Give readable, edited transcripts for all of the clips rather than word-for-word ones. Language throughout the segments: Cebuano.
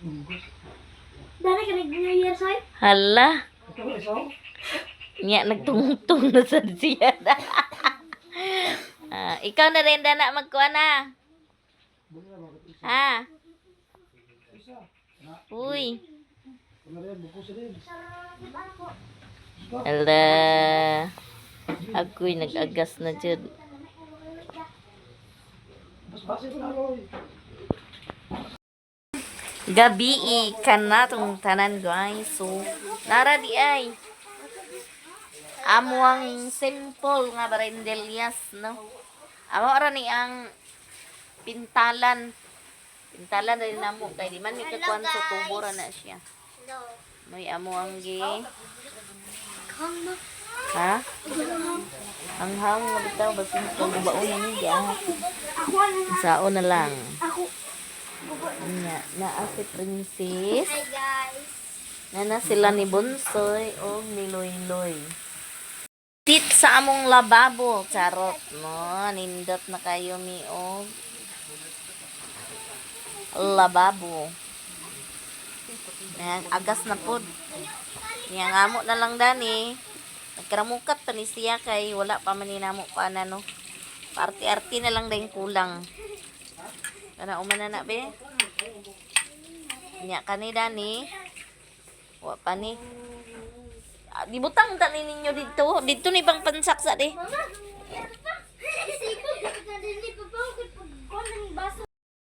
Dana ka nag-New Year, soy? Hala. Nya nagtungtong na sa siya. Ah, ikaw na rin dana magkuha na. Ha? Uy. Hala. Ako'y nag-agas na jud. Gabi ka na tong tanan, guys. So, nara di ay. Amo ang simple nga barendelyas, no? Amo ra ni ang pintalan. Pintalan rin namo kay di man mi kakuan sa tubo ra na siya. No. May amo ang gi. Kang na. Ha? Hanghang nga bitaw basin ko baon na ni ah. Ako na. Sao na lang. Ako. Nya, naa si Princess. Hi, guys. Nana sila ni Bonsoy o ni Loy Loy. Tit sa among lababo, charot no. Nindot na kayo mi og lababo. Ayan, agas na pod. Niya ngamo na lang dani. Nagkaramukat pa ni siya kay wala pa man ni namo pa na no. Parti-arti na lang din kulang. Kana uman na na be. Nya kani dani. Wa pa ni. Ah, di butang tani ninyo dito. Dito ni pang pansaksa di. Mama!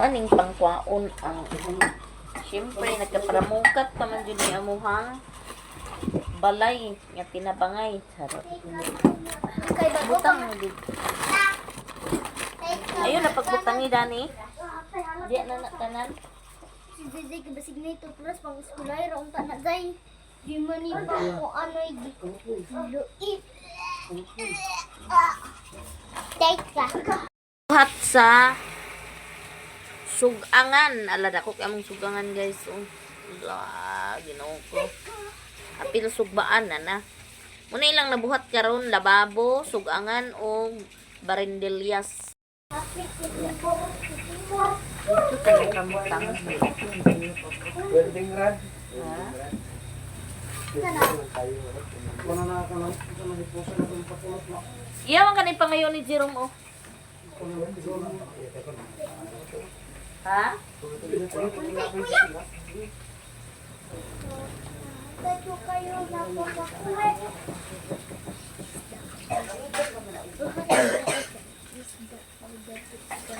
Aning pangkwaon ang siyempre nagkaparamukat pa man jud ni amuhang balay nga tinabangay. Charot. Butang mo dito. Ayun na pagbutangi dani. Di na na tanan. Si Zay kabasig na ito plus pang eskulay ra unta na Zay. Di man ni pa ko anoy luit. Teka. Buhat sa sugangan. Ala dako kay among sugangan, guys. Oh. Ah, Ginoo ko. Apil sugbaan na na. Muna ilang nabuhat karon lababo, sugangan o barendelyas. Ito tayo kamutang. Welding rod. Ha? Wala na ako lang. Ito na hipusan na itong patulot na. Iya man kanay pangayon ni Jerome oh. Ha? Tayo kayo na po makuha.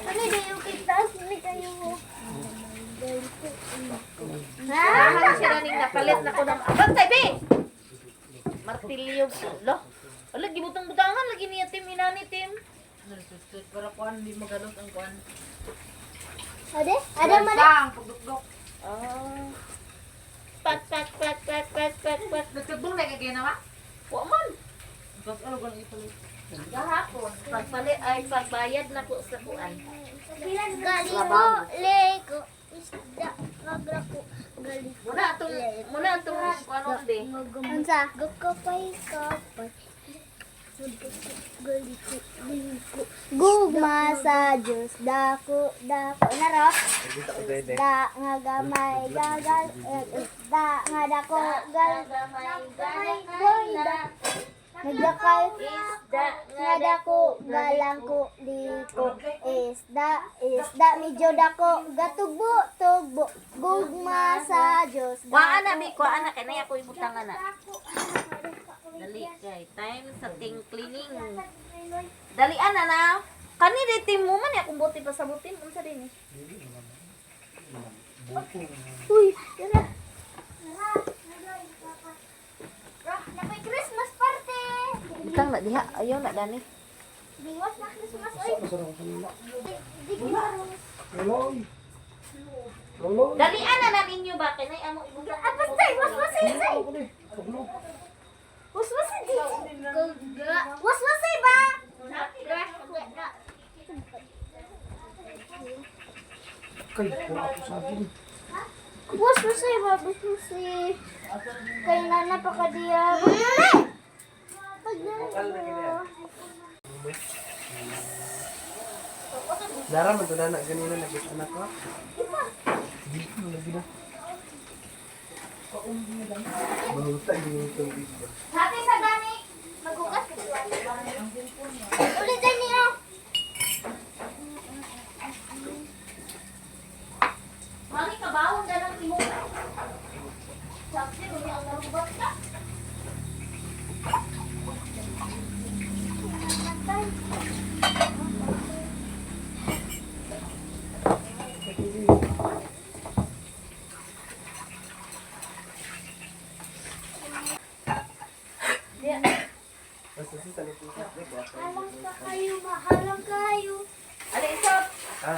Ano dayo kita? Sini kayo mo. Ha? Ano siya naning napalit na ko ng abantay be. Martilyo lo. Ala gibutang-butangan lagi niya tim inani tim. Para kuan, hindi magalot ang kuan. Ade? Ade man? Ang pagdukdok. Ah. Pak pak pak pak pak pak pak. Nagtubong na kagaya na ba? Wa man. Tapos ano ganun ito? Gahapon pagpalit ay pagbayad na ko sa kuan. Galiko, leko, isda, magrako, galiko. Muna atong kuan be. Unsa? Gukapay kapay. Galiko, liko. Gugma sa Diyos, dako, dako. Naro? Da nga gamay gagal, da nga dako gal, gamay da. Nagdakal, Isda nga dako galang ko liko. Isda, isda medyo dako gatugbo, tugbo. Gugma sa Diyos. Kuan na bi, kuan na kay nay ako ibutangan na. Dali kay time sa ting cleaning. Dali ana na. Kani di tim mo man akong bote pa sa butin unsa din eh. Uy, tara. Napay Christmas party. Butang na diha, ayaw na dani. Biwas na Christmas oy. Di Loloy. Loloy. Dali ana na ninyo ba kay nay amo ibutang. Ah, basta, waswasay, say. Ako ni. Tugno. Waswasay di. Waswasay ba? Kay, wala ako sa akin. Waswasay ba? Waswasay. Kay nana pa ka diya. Pag Dara man to na ganina nagis anak ko. Dili man lagi na. Mahuta yung tubig ba? Sabi sa gani, magugas ka. Ulit dyan niyo. Mami, kabawon na lang imo. Sabi mo niya ang narubat ka. Basta sa talipusan. Halang ka kayo, mahalang kayo. Ali, isap. Ha?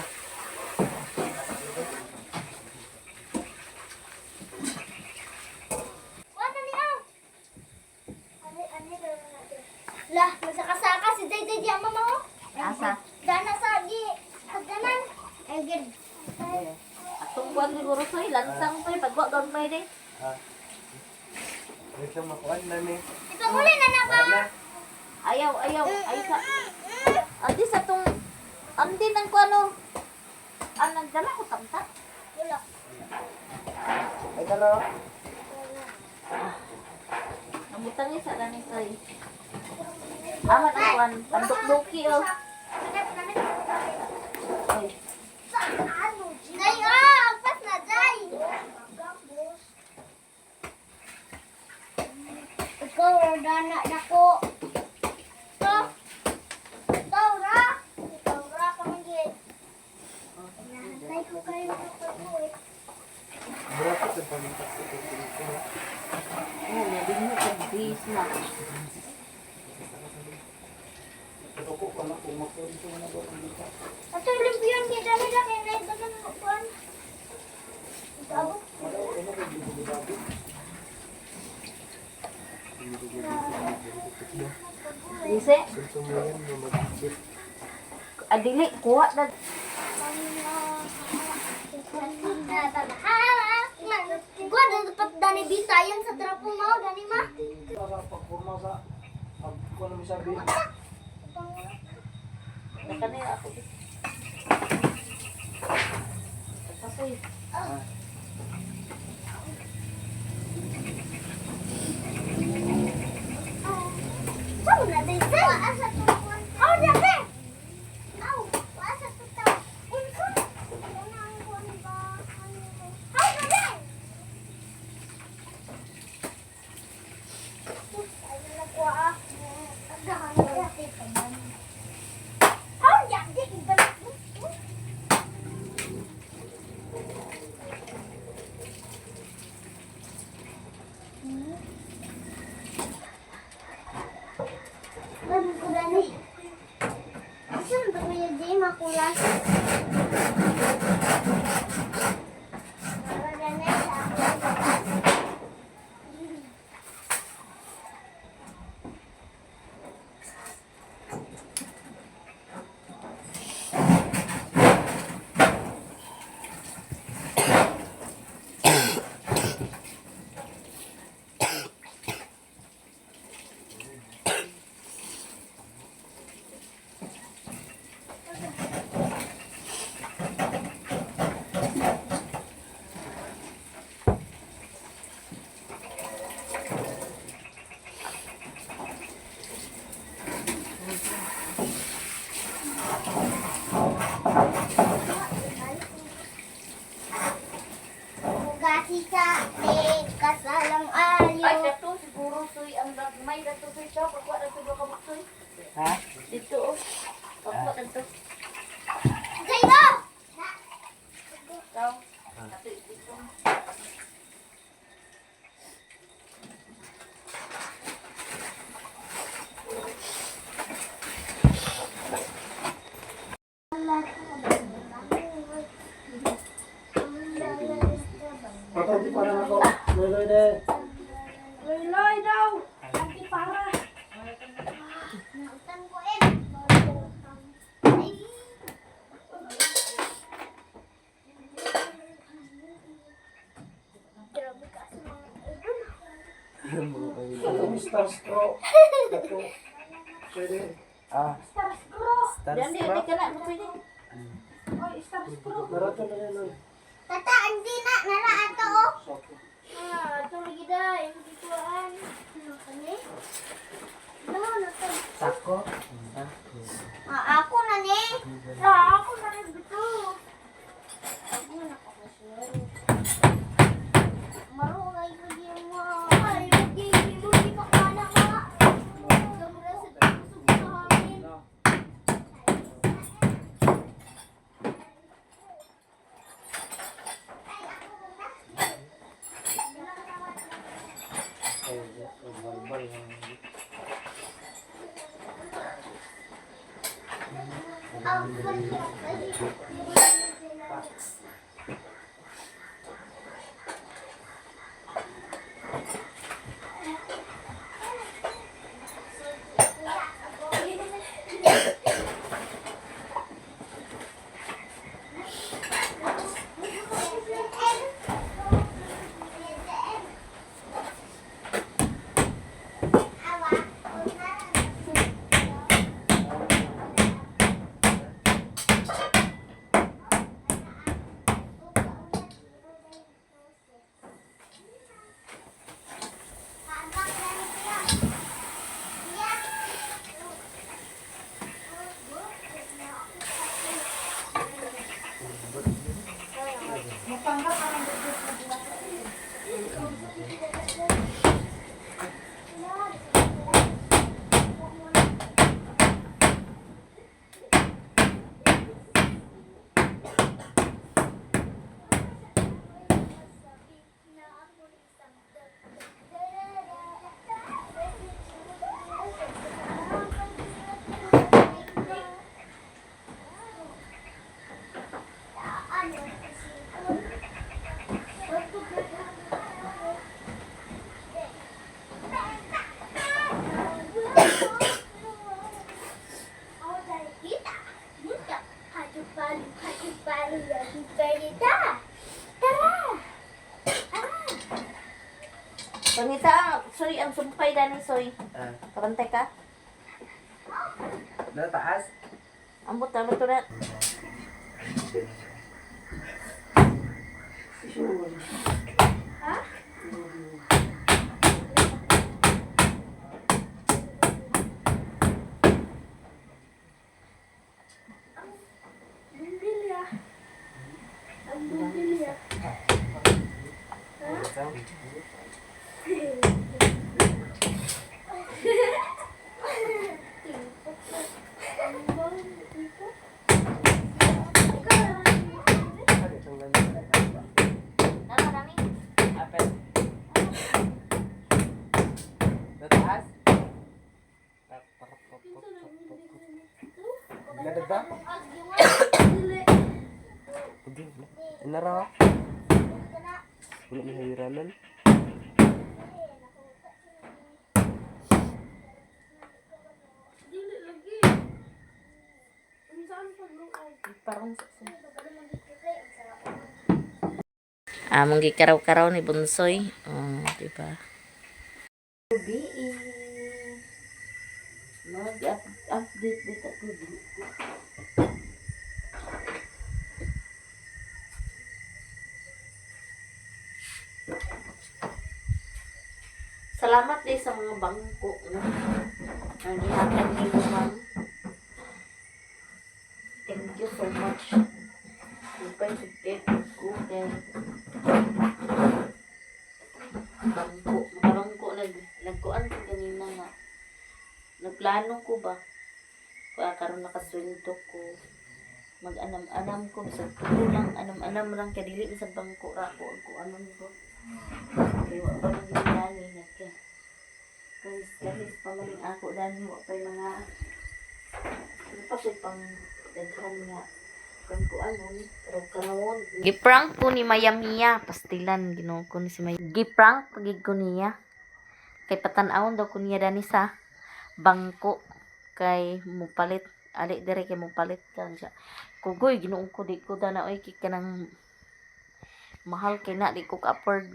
Wala niya. Ali, ali, lah, magsakasaka si Jay Jay di ang mama oh. Asa? Dana sagi. Pagdanan. Ay, gid. Atong buwan siguro soy, lansang soy, pagwa gamay di. Ha? Wait lang makuan na ni. Ipanguli na na ba? Wala na. Ayaw, ayaw, ay sa. Adi sa tong andi nang kuano. Ang nagdala ko tamta. Wala. Ay dalo. Namutang sa dani soy. Aman ang kuan, pandukduki oh. Oy, Jay, ah! Agpas na, Jay! Ikaw, Rodana, nako. To. Ikaw, ra. Ikaw, ra, kamanggit. Nahantay ko kayo ng pag-uwi. Mura pa sa pamintak sa tubig ko. Oh, medyo mo kag bis na. Ako ko na kung makuan ko na ba ang dito. Ato, limpiyon, kita nila, kaya naidagan mo, kuwan. Ikaw, Wala ko na kung dito. Dise, Susumayan mo mag-isip. adili kuha na. Kuha na dapat dani bisayan sa trapo mo, dani ma. Sa pagkurma sa pagkuan mo sabi. Nakanay ako. Pasoy. Saan na din sa? Asa to? Aw, dati. Aw, asa to ta? Unsa? Ano ang kuan ba? Aw, dati. Ay, nakuha ah. Agahan dati pa man. Aw, dati ibalik mo. Bago ko dani. Asa na ba kuya Jay makulas? Para dani sa ako. Gasi sa kasalang Ay, ayo. dato siguro soy ang gagmay dato soy sa pagkuha dato ba ka soy. Ha? Dito oh. Pagkuha dato. Jay, go! Ikaw. Dato dito. Patay di para nako. Loy de. Loy daw. Anti para. Nautan ko eh. Ay. Grabe ka sa mga idol. Atong starstruck. Ato. Pwede. Ah, Starstruck. Diyan di di ka na mo pwede. Narato na rin nun. Tata, hindi na. Nara ato oh. Soto. Ah, Ani? No, no, to. Sako. Ah, ako na ni. Ah, ako na ni bito. Ako na ko kasi. Marunay ko di mo. Ay, di mo di pa kana ka. Gamra sa kusog sa hangin. Ay, balbal. Mapanggap ang dukduk na buhat. Tara! Pangita, soy, ang sumpay dani, soy. Ah, Kabantay ka? na taas. Ambot, ambot to na. Bumbilya. Ang bumbilya. Tara, dani. Apel. Na taas. Ladad ba? Hindi. Inaraw. Wala may hayranan. Parang Among gikaraw-karaw ni Bunsoy. Oh, di ba? Gabi. Mag-update dito ko. Salamat din sa mga bangko, no? Ang gihatag ni ma'am. Thank you so much. Lupay sugtit ko kay bangko. Makabangko nagkuan ko ganina nga. Nagplano ko ba? Kaya karon nakasweldo ko. Mag-anam-anam ko bisag tulo lang, anam-anam lang kay dili bisag bangko ra ko ang kuanon ko. Kay wa pa man gid dani nagka. Guys, kahit pa man ako dani wa pay mga ano pa ko'y pang daghan nga kan ko anon pero karon giprank ko ni Maya Mia pastilan, Ginoo ko ni si Maya, giprank pagid ko niya kay patan-awon daw ko niya dani sa bangko kay mupalit ali dire kay mupalit kan siya kugoy. Ginoo ko, di ko dana oy kay kanang mahal kay na, di ko ka-afford.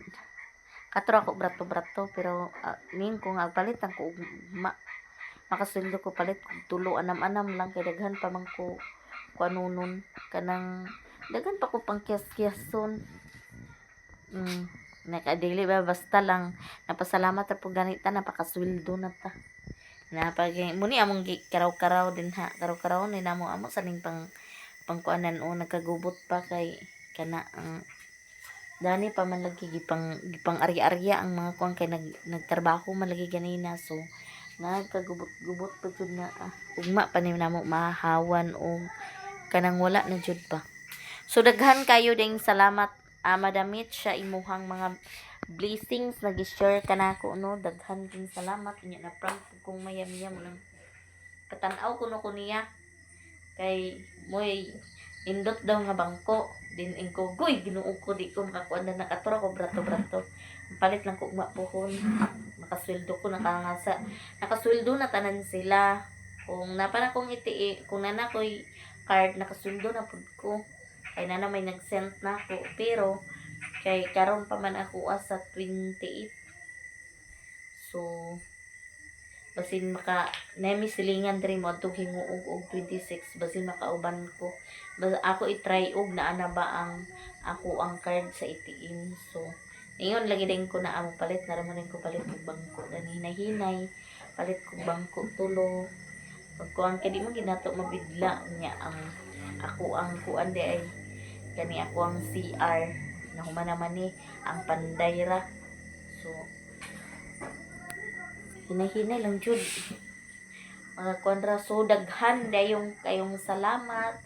Katro ako brato-brato pero ning ko nga palit ang ko og makasweldo ko palit kog tulo, anam-anam lang kay daghan pa man ko kuanunon kanang daghan pa ko pang kiyas-kiyason. Nakadili ba basta lang napasalamat ra pud ganita, napakasweldo na ta. Napag muni among karaw-karaw din ha. Karaw-karaw ni namo amo sa ning pang pangkuanan o nagkagubot pa kay kana ang dani pa man lagi gipang gipang arya-arya ang mga kuan kay nagtrabaho man lagi ganina, so nagkagubot-gubot pa jud na ah. Ugma pa ni namo mahawan og kanang wala na jud pa. So daghan kayo ding salamat, Madam Mitch, sa imuhang mga blessings na gi-share ka nako, no. Daghan king salamat. Unya na prank pud kong mayamiya mo nang katan-aw kuno ko niya kay moy indot daw nga bangko din ingko goy Ginoo ko, di ko makakuan na nakatura ko brato-brato. Palit lang ko ugma pohon makasweldo ko nakangasa nakasweldo na tanan sila. Kung napa na kong iti kung nana ko'y card, nakasweldo na pud ko kay nana may nag-send na ako, pero kay karon pa man ako sa 28, so basin maka nami silingan diri mo adtong hinguog og 26, basin makauban ko. Bas, ako i-try og naa na ba ang ako ang card sa ATM. So ingon lagi din ko na amo palit na raman ko palit og bangko dani, hinay-hinay palit kog bangko tulo pagkuan kay di mo ginato mabidla niya ang ako ang kuan di ay kani ako ang CR nahuman naman ni ang panday ra. So hinay-hinay lang jud mga kuan ra. So daghan dayong kayong salamat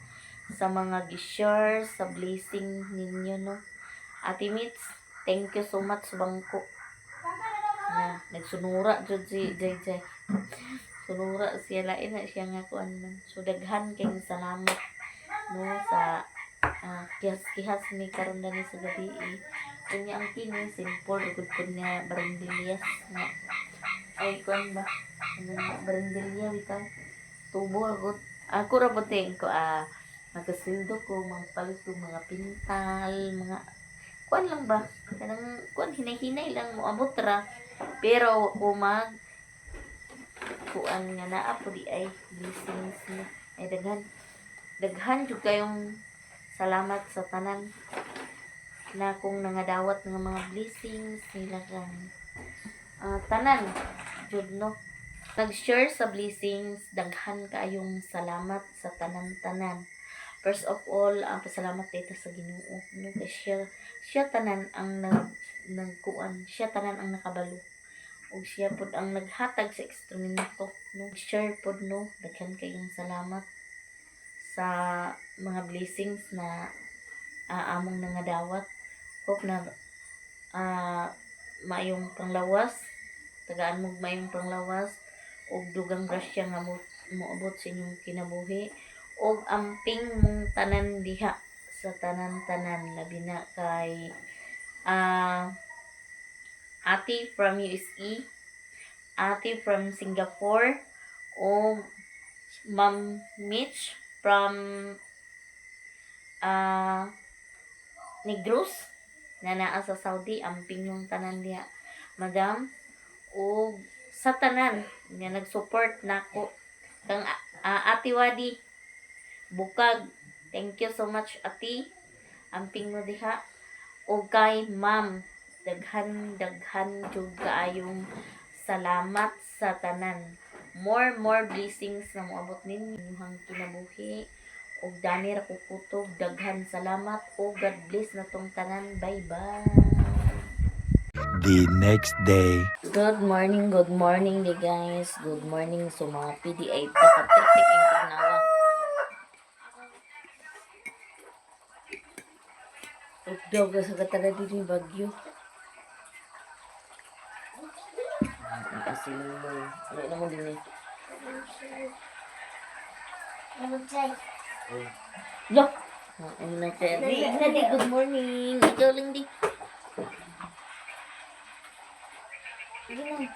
sa mga gi-share sa blessing ninyo, no. Ate Mitz, thank you so much sa bangko na nagsunura jud si Jay Jay, sunura siya, lain na siya nga kuan man. So daghan kayong salamat, no, sa kihas-kihas ni karon dani sa gabi eh. Unya ang kini simple gud pud nga barandillas nga ay kuan ba, ano nga barandilya bitaw tubo agud ako ra pud ting ko magasildo ko magpalit ko mga pintal mga kuan lang ba kanang kuan hinay-hinay lang moabot ra, pero ko mag kuan nga naa po di ay blessings na ay daghan daghan jud kayong salamat sa tanan na kung nangadawat ng mga blessings nila kang tanan jud, no, nag-share sa blessings. Daghan kaayong salamat sa tanan-tanan. First of all, ang pasalamat dito sa Ginoo, no, kay siya siya tanan ang nagkuan, siya tanan ang nakabalo ug siya pod ang naghatag sa instrumento, no. Share pod, no. Daghan kayong salamat sa mga blessings na among nangadawat. Hope na maayong panglawas, tagaan mo maayong panglawas ug dugang grasya nga mo moabot sa inyong kinabuhi ug amping mong tanan diha sa tanan-tanan, labi na kay ate from USA, ate from Singapore, o Ma'am Mitch from Negros na naa sa Saudi. Amping yung tanan diha, madam, o sa tanan nga nag-support nako kang Ate Wadi Bukag, thank you so much, ate. Amping mo diha. O kay ma'am, daghan daghan jud kaayong salamat sa tanan. More more blessings na moabot ninyo inyong kinabuhi ug dani ra ko kutob. Daghan salamat o God bless na tong tanan. Bye bye. The next day. Good morning di guys. Good morning sa mga PDA takatik ang tanawa. Ugdaw ka sa katara din yung bagyo. Nakasilong mo. Ano naman din eh. Nagtry. Lo! Ano na siya? Di, na di, good morning. Ikaw lang di. Sige na.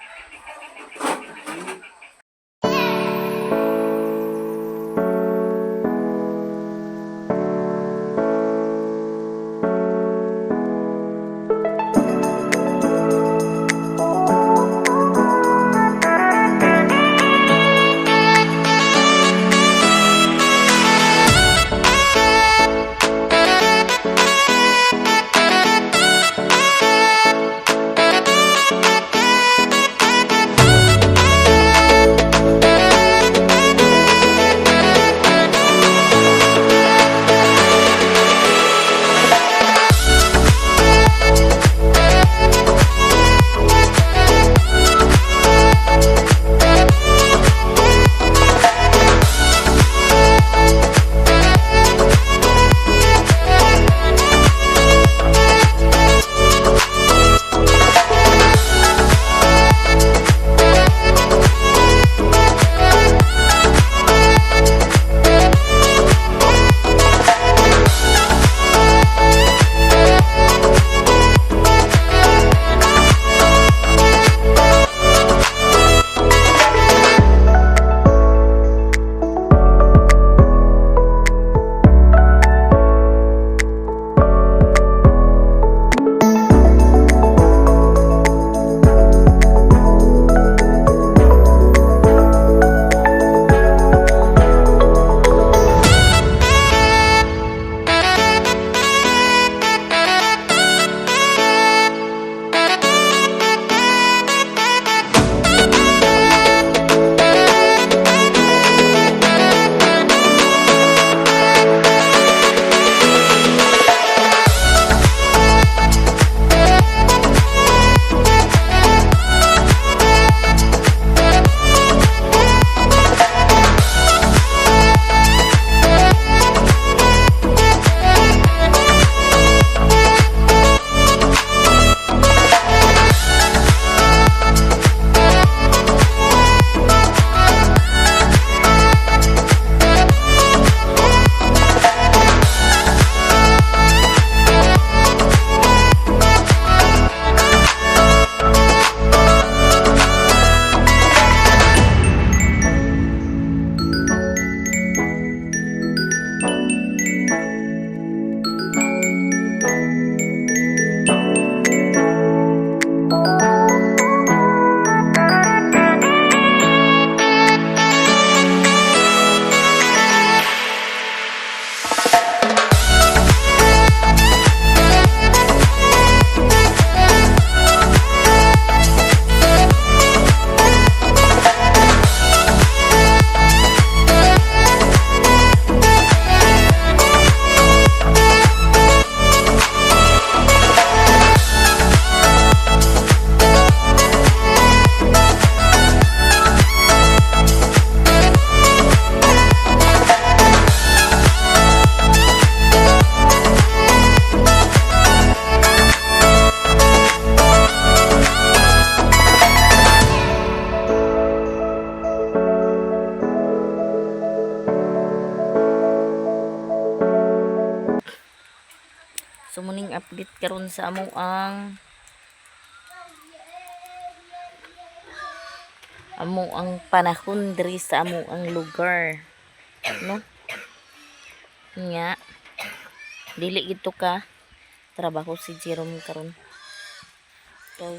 So muning update karon sa amo ang panahon diri sa amo ang lugar, no? Nga dili gito ka trabaho si Jerome karon kay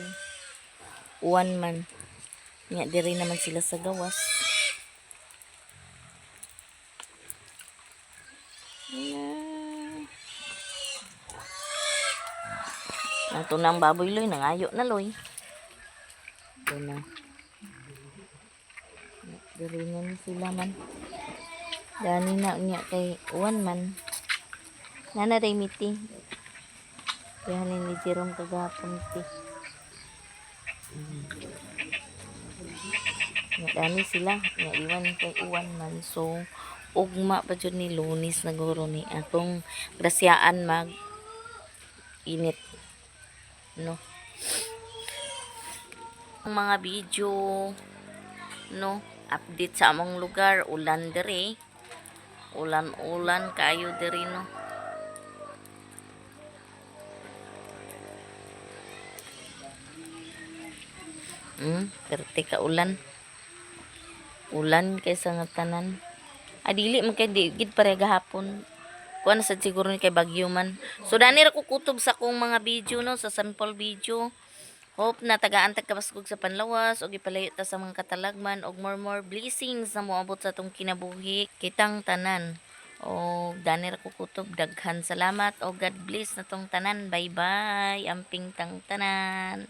uwan man. Nga diri naman sila sa gawas. Nga. Ato na ang baboy, loy, nangayo na, loy. Ito na. Diri na ni sila man. Dani na niya kay uwan man. Nana day miti. Kaya ni Jerome kagahapon ti. Nga dani sila nga iwan kay uwan man, so ugma pa jud ni, Lunes na guro ni atong grasyaan mag init, no? Ang mga video, no, update sa among lugar, ulan diri, ulan-ulan kayo diri, no? Perte ka ulan. Ulan kaysa nga tanan. Ah, dili man kay di gid pare gahapon. Kuan na sad siguro ni kay bagyo man. So dani ra ko kutob sa akong mga video, no, sa sample video. Hope na tagaan tag kabaskog sa panlawas og ipalayo ta sa mga katalagman og more more blessings na moabot sa atong kinabuhi kitang tanan. O dani ra ko kutob, daghan salamat o God bless na tong tanan. Bye bye. Amping tang tanan.